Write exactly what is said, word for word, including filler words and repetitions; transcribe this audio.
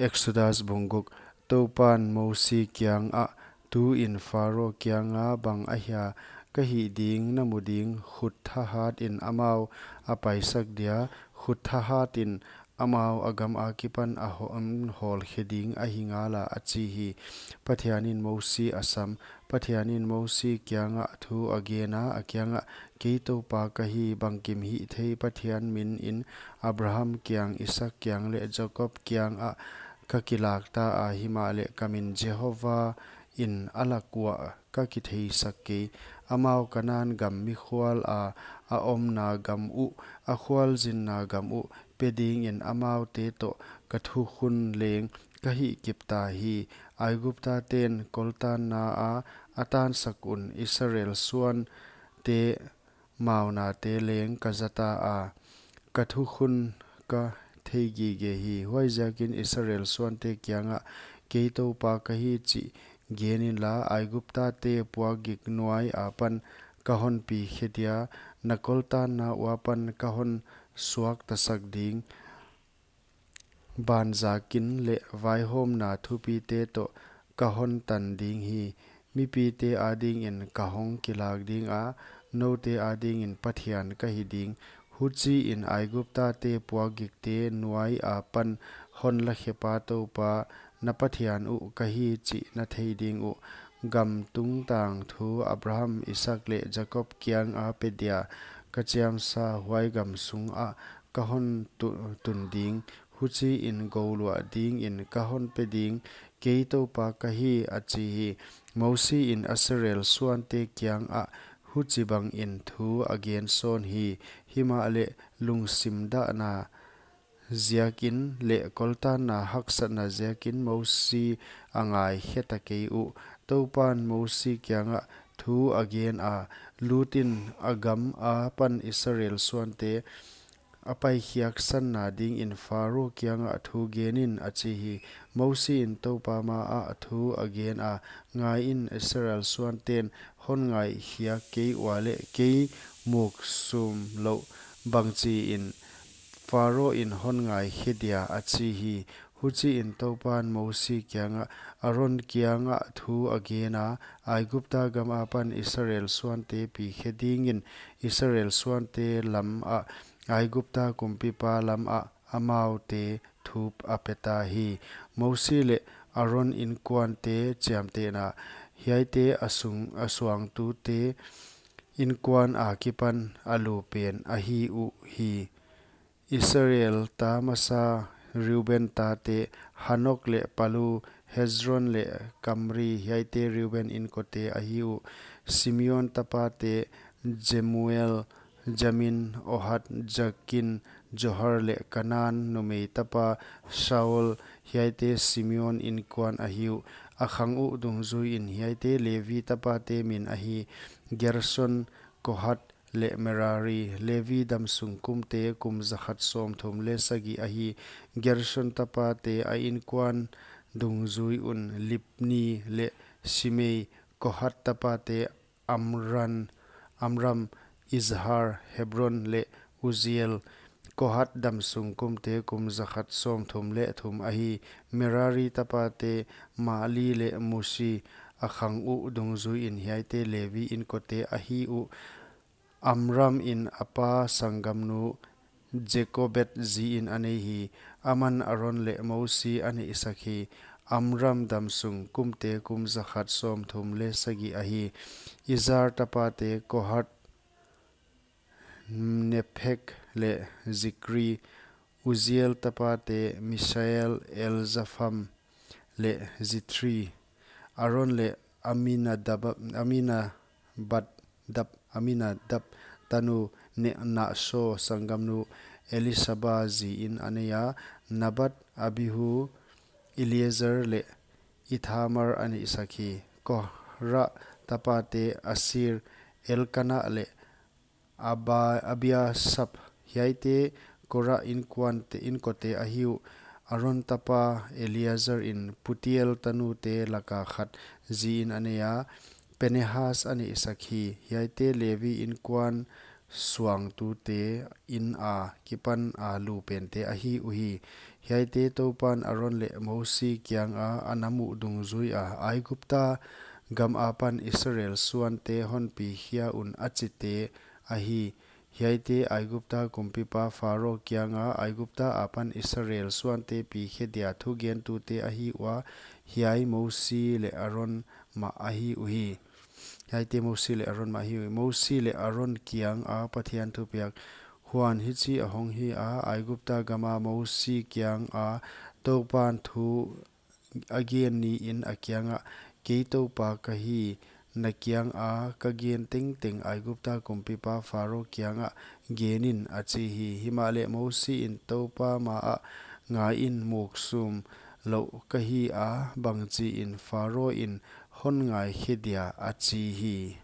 Exodus bung guk. Toupan Mosi kiangah, "Tuin Pharo kianga bang ahia ka hih ding na mu ding, khut thahatin amau a paisak dia, khut thahatin amau a gam akipan a hon hawlkhe ding ahi ngala," a chi hi. Pathianin Mosi a sam. Pathianin Mosi kiangah thu a gena, a kiangah, "Kei Toupa ka hi, bangkim hihthei Pathian minin Abraham kiang, Isak kiang leh Jakob kiangah ka kilakta a, himahleh ka min Jehovah in a lak uah ka kitheisak kei. Amau Kanan gam mikhuala a omna gam uh, a khualzinna gam uh pe dingin amaute toh ka thukhun leng ka hihkipta hi. Aiguptaten koltanna a a tansak un Israel suante maunate leng ka zata a, ka thukhun ka theigige hi. Huaiziakin Israel suante kiangah, 'Kei Toupa ka hi,' chih genin la, Aiguptate puakgik nuai apan ka hon pikhe dia, na koltanna uapan ka hon suaktasak ding, banzakin leh vaihawmna thupite toh ka hon tan ding hi. Mipite adingin ka hong kilak ding a, noute adingin Pathian ka hi ding. Huchiin Aiguptate puakgikte nuai apan hon lakhepa Toupa na Pathian uh ka hi chih na thei ding uh. Gam tungtang thu Abraham, Isak leh Jakob kianga pe dia ka chiamsa huai gam sungah ka hon tu-, tun ding, huchiin gouluah dingin ka hon pe ding, kei Toupa ka hi," a chi hi. Mosi in Israel suante kiangah huchibangin thu a gen sawn hi. Himahleh lungsim dahna ziakin leh koltanna haksatna ziakin Mosi a ngaikhe ta kei uh. Toupan Mosi kiangah thu a gen a, "Lutin a gam apan Israel suante a paikhiaksanna dingin Pharo kiangah thu genin," a chi hi. Mosi in Toupa maah thu a gen a, "Ngaiin, Israel suanten hon ngaikhiak kei ua leh kei muk sum louh bangchiin Pharo in hon ngaikhe dia," a chi hi. Huchiin Toupan Mosi kiangah, Aron kiangah thu a gen a, "Aigupta gam apan Israel suante pikhe dingin Israel suante lamah, Aigupta kumpipa lamah amaute thup a peta hi." Mosi leh Aron inkuante chiamtehna. Hiaite a sung, a suangtute inkuan akipan a lupen ahi uhi. Israel ta masa Reuben tate Hanok leh Palu, Hezron leh Karmi, hiaite Reuben inkote ahi uh. Simeon tapate Jemuel, Jamin, Ohad, Jakin, Zohar leh Kanan numei tapa Shaul, hiaite Simeon inkuan ahi uh. A khang uh dungzuiin hiaite Levi tapate min ahi: Gerson, Kohat, leh Merari. Levi damsung kumte kum zakhat sawmthum leh sagih ahi. Gerson tapate a inkuan dungzui un Libni leh Simei. Kohat tapate Amran, Amram, Izhar, Hebron leh Uziel. Kohat damsung kumte kum zakhat sawmthum leh thum ahi. Merari tapate Mahli leh Musi. A khang uh dungzuiin hiaite Levi inkote ahi uh. Amram in a pa sanggamnu Jokebed ziin a nei hi. Aman Aron leh Mosi a neihsak hi. Amram damsung kumte kum zakhat sawmthum leh sagih ahi. Izhar tapate Kohat, Nepheg leh Zikri. Uziel tapate Mishael, Elzafan leh Zithri. Aron leh Aminadab, Aminabad dap, Aminadab tanu Ne-, Nahshon sanggamnu Elisaba ziin a nei a. Nadab, Abihu, Eleazar leh Ithamar a neihsak hi. Korah tapate Asir, Elkana leh Aba-, Abiasaph. Hiaite Korah inkuante, inkote ahi uh. Aron tapa Eleazar in Putiel tanute laka khat ziin a nei a. Pinehas a neihsak hi. Hiaite Levi inkuan suangtute in akipan a lupente ahi uhi. Hiaite Toupan Aron leh Mosi kianga a na muh dungzuia, Aigupta gam apan Israel suante honpi khia un, a chite ahi. Hiaite Aigupta kumpipa Pharo kianga Aigupta apan Israel suante pikhe dia thugentute ahi ua, hiai Mosi leh Aron mah ahi uhi. Hiaite Mosi leh Aron mah ahi uhi. Mosi leh Aron kianga Pathian thupiak. Huan hichi ahong hi a, Aigupta gama Mosi kianga Toupan thu a gen niin a kiangah, Kei Toupa ka hi, na kianga ka gen tengteng Aigupta kumpipa Pharo kiangah genin, a chi hi. Himahleh Mosiin Toupa maah, Ngaiin, muk sum louh ka hi a, bangchiin Pharoin hon ngaikhe dia? a chi hi.